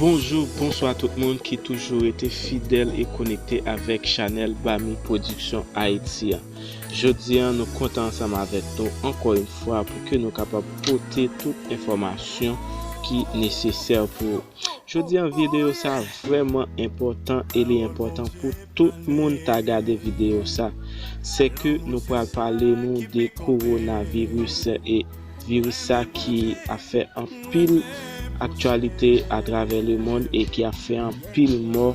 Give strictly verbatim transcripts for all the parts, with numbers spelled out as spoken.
Bonjou, bonswa tout moun ki toujou rete fidèl e konekte avèk chanèl Bami Production Haïti a. Jodi a, nou kontan ansanm avèk nou ankò yon fwa pou ke nou kapab pote tout enfòmasyon ki nesesè pou ou. Jodi a, videyo sa vrèman enpòtan e li enpòtan pou tout moun ta gade videyo sa. Se ke nou pral pale nou de kowonaviris e viris sa ki ap fè anpil aktyalite atravè lemonn e ki ap fè anpil mò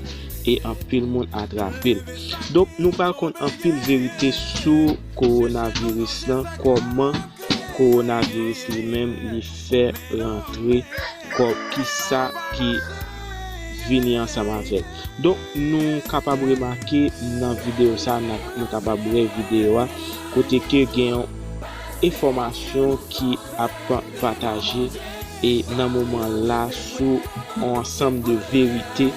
e anpil moun atrape l. Donk, nou pral konn anpil verite sou kowonaviris lan, kòman kowonaviris li menm li fè rantre, kòb, kisa ki vini ansanm avè l. Donk, nou kapab remake nan videyo sa, n ap, nou kapab wè videyo a, kote ke gen yon enfòmasyon ki ap pataje e nan moman la sou yon ansanm de verite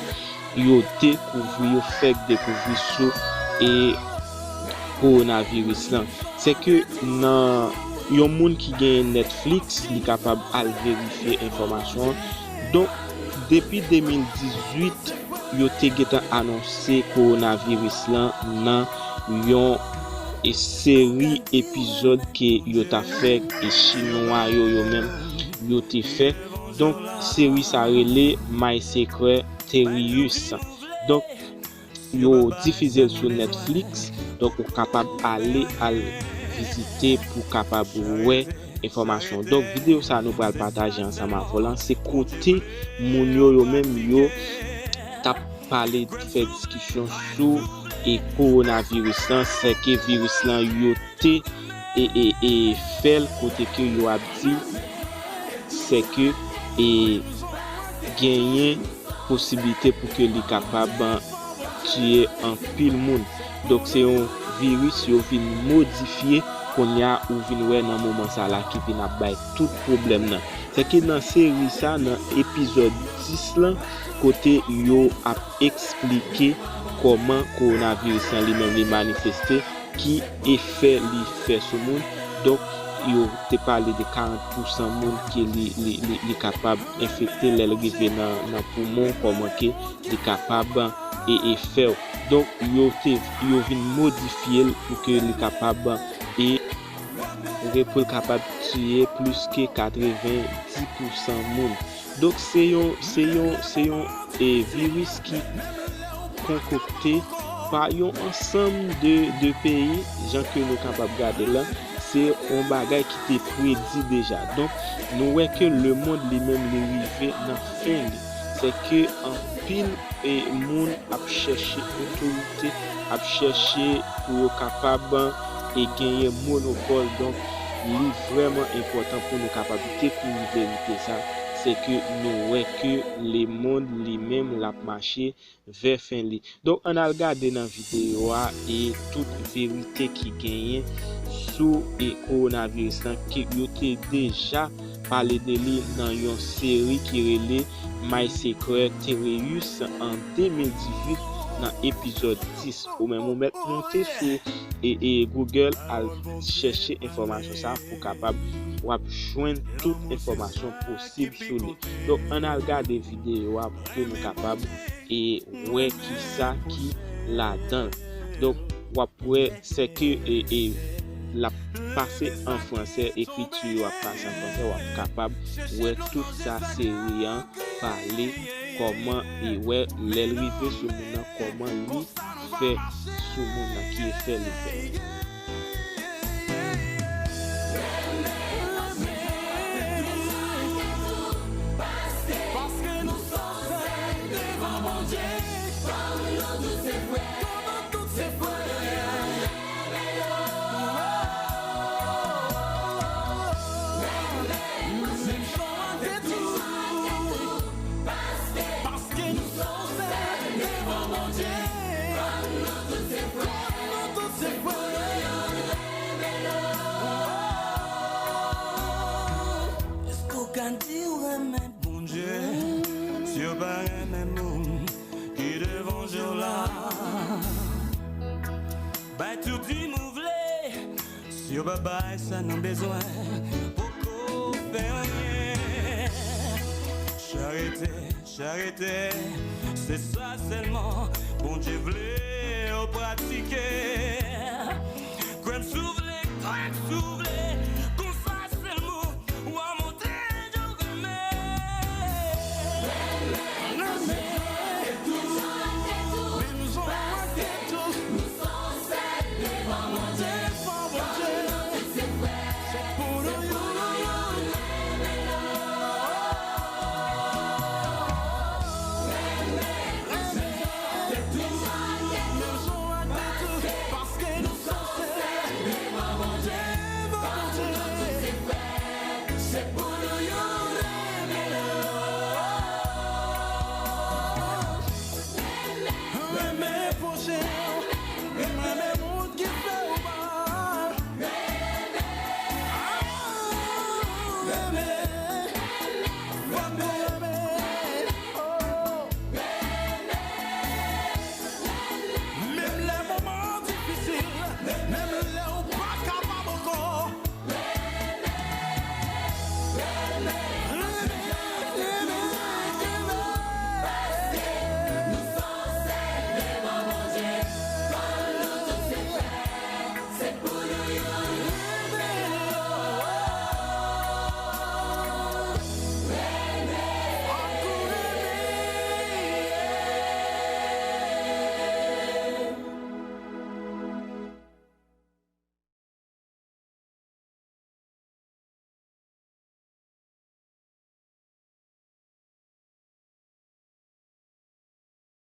yo dekouvri, yo fèk dekouvri sou e kowonaviris lan. Se ke nan yon moun ki genyen Netflix, li kapab al verifye enfòmasyon an. Donk, depi de mil dizuit, yo te gentan anonse kowonaviris lan nan yon e seri epizòd ke yo ta fè e chinwa yo, yo menm, yo te fè. Donk, seri sa rele My Secret Terius. Donk, yo difize l sou Netflix. Donk, ou kapab ale al vizite pou kapab wè enfòmasyon. Donk, videyo sa nou pral pataje ansanm avè w lan, se kote moun yo, yo menm, yo t ap pale, fè diskisyon sou e kowonaviris lan, se ke viris lan yo te e, e, e fè l, kote ke yo ap di se ke e genyen posiblite pou ke li kapab tiye anpil moun. Donk, se yon viris yo vin modifye, kounye a ou vin wè nan moman sa la ki vin ap bay tout pwoblèm nan. Se ke nan seri sa, nan epizòd dis lan, kote yo ap eksplike kòman kowonaviris lan li menm li manifeste, ki efè li fè sou moun. Donk, yo te pale de karant pousan moun ke li, li, li, li kapab enfekte lè l rive nan, nan poumon, kòman ke li kapab e, e fè w. Donk, yo te, yo vin modifye l pou ke li kapab e, pou l kapab tiye plis ke katrevendis pousan moun. Donk, se yon, se yon, se yon e, viris ki konkokte pa yon ansanm de, de peyi, jan ke nou kapab gade la, se yon bagay ki te predi deja. Donk, nou wè ke lemonn li menm li rive nan fen li. Se ke anpil e, moun ap chèche otorite, ap chèche pou yo kapab e, genyen monopòl. Donk, li vrèman enpòtan pou nou kapab dekouvri verite sa. Se ke nou wè ke lemonn li menm l ap mache vè fen li. Donk, ann al gade nan videyo a e tout verite ki genyen sou e kowonaviris lan, ke yo te deja pale de li nan yon seri ki rele My Secret Terius an de mil dizuit nan epizòd dis. Ou menm ou mèt monte sou e, e Google, al chèche enfòmasyon sa pou kapab w ap jwenn tout enfòmasyon posib sou li. Donk, ann al gade videyo a pou ke nou kapab e wè kisa ki ladan l. Donk, w ap wè se ke e, e, l ap pase an fransè, ekriti yo ap pase an fransè, w ap kapab wè tout sa seri an pale, kòman e wè lè l rive sou moun nan, kòman li fè sou moun nan, ki efè li fè. Èske w ka di w renmen Bondye si w pa renmen moun ki devan je w la? Bay tout vi m ou vle, si w pa bay sa nou bezwen, poko fè anyen. Charite, charite, se sa sèlman Bondye vle w pratike. Kwè m si w vle, kwè m si w vle,